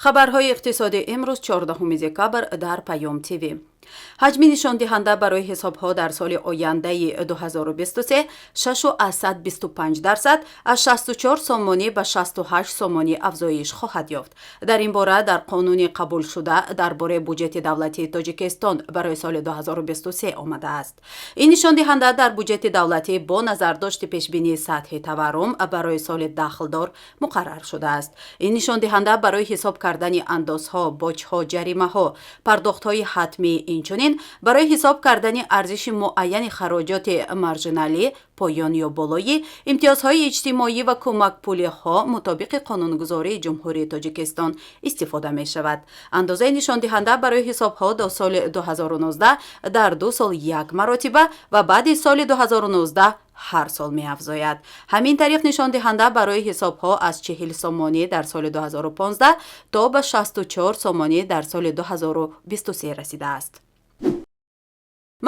Хабарҳои иқтисодӣ имрӯз, 14 декабр, дар Паём ТВ. Ҳаҷми нишондиҳанда барои ҳисобҳо дар соли ояндаи 2023 6,25% аз 64 сомонӣ ба 68 сомонӣ афзоиш хоҳад ёфт. Дар ин бора дар қонуни қабулшуда дар бораи буҷети давлатии Тоҷикистон барои соли 2023 омадааст. Ин нишондиҳанда дар буҷети давлатӣ бо назардошти пешбинии сатҳи таваррум барои соли дахлдор муқаррар шудааст. Ин нишондиҳанда барои ҳисоб кардани андозҳо, боҷҳо, ҷаримаҳо, пардохтҳои ҳатмӣ, инчунин барои ҳисоб кардани арзиши муайяни хароҷоти маржиналӣ, поён ё болоӣ, имтиёзҳои иҷтимоӣ ва кӯмакпулиҳо мутобиқи қонунгузории Ҷумҳурии Тоҷикистон истифода мешавад. Андозаи нишондиҳанда барои ҳисобҳо до соли 2019 дар 2 сол як маротиба ва баъди соли 2019 ҳар сол меафзояд. Ҳамин тариқ, нишондиҳанда барои ҳисобҳо аз 40 сомонӣ дар соли 2015 то ба 64 сомонӣ дар соли 2023 расидааст.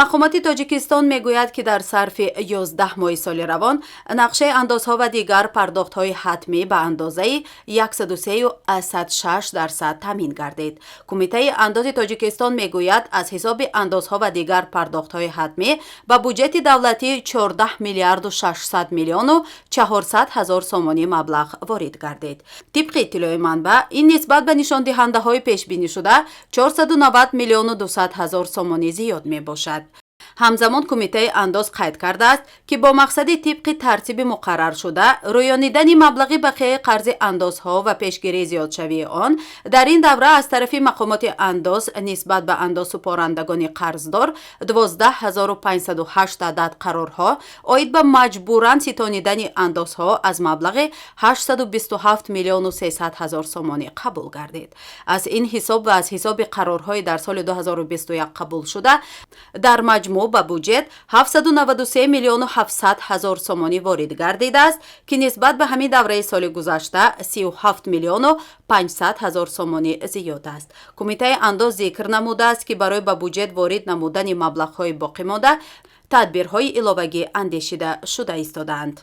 Мақомоти Тоҷикистон мегӯяд, ки дар сарфи 11 моҳи соли равон нақшаи андозҳо ва дигар пардохтҳои ҳатмӣ ба андозаи 103,6% таъмин гардид. Кумитаи андози Тоҷикистон мегӯяд, аз ҳисоби андозҳо ва дигар пардохтҳои ҳатмӣ ба буҷети давлатӣ 14 миллиарду 600 миллиону 400 ҳазор сомонӣ маблағ ворид гардид. Тибқи иттилои манбаъ, ин нисбат ба нишондиҳандаҳои пешбинишуда 490 миллиону 200 ҳазор сомонӣ зиёд мебошад. Ҳамзамон кумитаи андоз қайд кардааст, ки бо мақсади тибқи тартиби муқарраршуда рӯёнидани маблағи бақияи қарзи андозҳо ва пешгирии зиёдшавии он дар ин давра аз тарафи мақомоти андоз нисбат ба андозсупорандагони қарздор 12 508 адад қарорҳо оид ба маҷбуран ситонидани андозҳо аз маблағи 827 миллиону 300 ҳазор сомонӣ қабул гардид. Аз ин ҳисоб ва аз ҳисоби қарорҳои дар соли 2021 қабулшуда дар маҷмӯъ ба буҷет 793 миллиону 700 ҳазор сомонӣ ворид гардидааст, ки нисбат ба ҳамин давраи соли гузашта 37 миллиону 500 ҳазор сомонӣ зиёд аст. Кумитаи андоз зикр намудааст, ки барои ба буҷет ворид намудани маблағҳои боқимонда тадбирҳои иловагӣ андешида шуда истодаанд.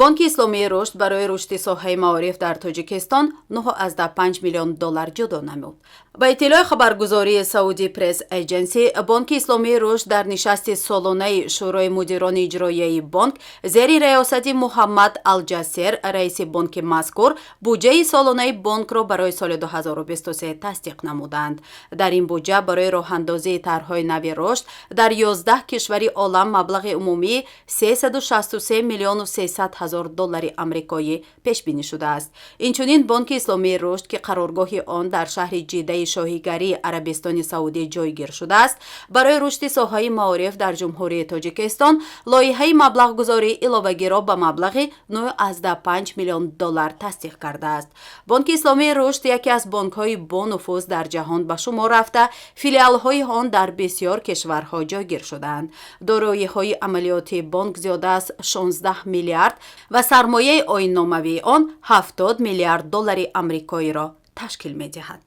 Бонки Исломии Рушд барои рушди соҳаи маориф дар Тоҷикистон 9,5 миллион доллар ҷудо намуд. Ба иттилои хабаргузории Сауди Пресс Эҷенси, Бонки Исломии Рушд дар нишасти солонаи Шӯрои мудирони иҷроияи бонк зери раёсати Муҳаммад Алҷасер, раиси бонки мазкур, буҷаи солонаи бонкро барои соли 2023 тасдиқ намуданд. Дар ин буҷа барои роҳандозии тарҳҳои нави рушд дар 11 кишвари олам маблағи умумии 363 миллиону 300 ҳазор доллари амрикоӣ пешбинӣ шудааст. Инчунин Бонки Исломии Рушд, ки қароргоҳи он дар шаҳри Ҷидаи шоҳигарии Арабистони Саудӣ ҷойгир шудааст, барои рушди соҳаи маориф дар Ҷумҳурии Тоҷикистон лоиҳаи маблағгузории иловагиро ба маблағи 9,5 миллион доллар тасдиқ кардааст. Бонки Исломии Рушд яке аз бонкҳои бонуфуз дар ҷаҳон ба шумор рафта, филиалҳои он дар бисёр кишварҳо ҷойгир шудаанд. Дороиҳои амалиётии бонк зиёда аз 16 миллиард ва сармояи оинномавии он 70 миллиард доллари амрикоиро ташкил медиҳад.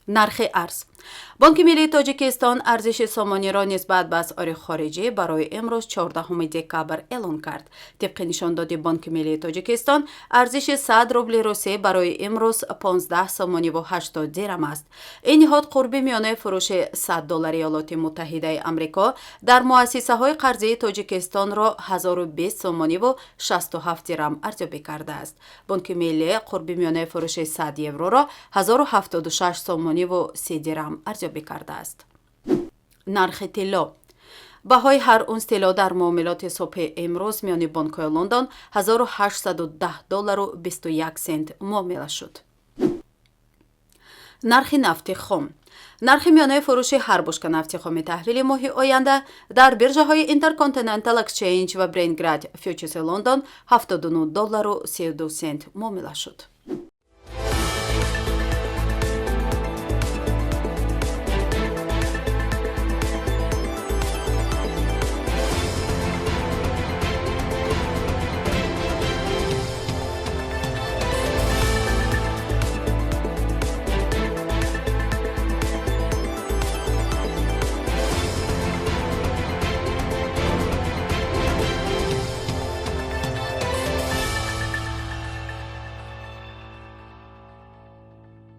Нархи арз. Бонки Миллии Тоҷикистон арзиши сомониро нисбат ба асъори хориҷӣ барои имрӯз, 14 декабр, эълон кард. Тибқи нишондоди Бонки Миллии Тоҷикистон, арзиши 100 рубли русӣ барои имрӯз 15 сомониву 80 дирам аст. Ин ниҳод қурби миёнаи фурӯши 100 доллари Иёлоти Муттаҳидаи Амрико дар муассисаҳои қарзии Тоҷикистонро 1020 сомониву 67 дирам арзёбӣ кардааст. Бонки Миллӣ қурби миёнаи фурӯши 100 евроро 1076 сомониву 30 дирам арзёбӣ кардааст. Нархи тилло. Баҳои ҳар унс тилло дар муомилоти субҳи имрӯз миёни бонкҳои Лондон 1810 доллару 21 сент муомила шуд. Нархи нафти хом. Нархи миёнаи фурӯши ҳар бушка нафти хоми таҳвили моҳи оянда дар биржаҳои Intercontinental Exchange ва Brent Grade Futures Лондон 79 доллару 32 сент муомила шуд.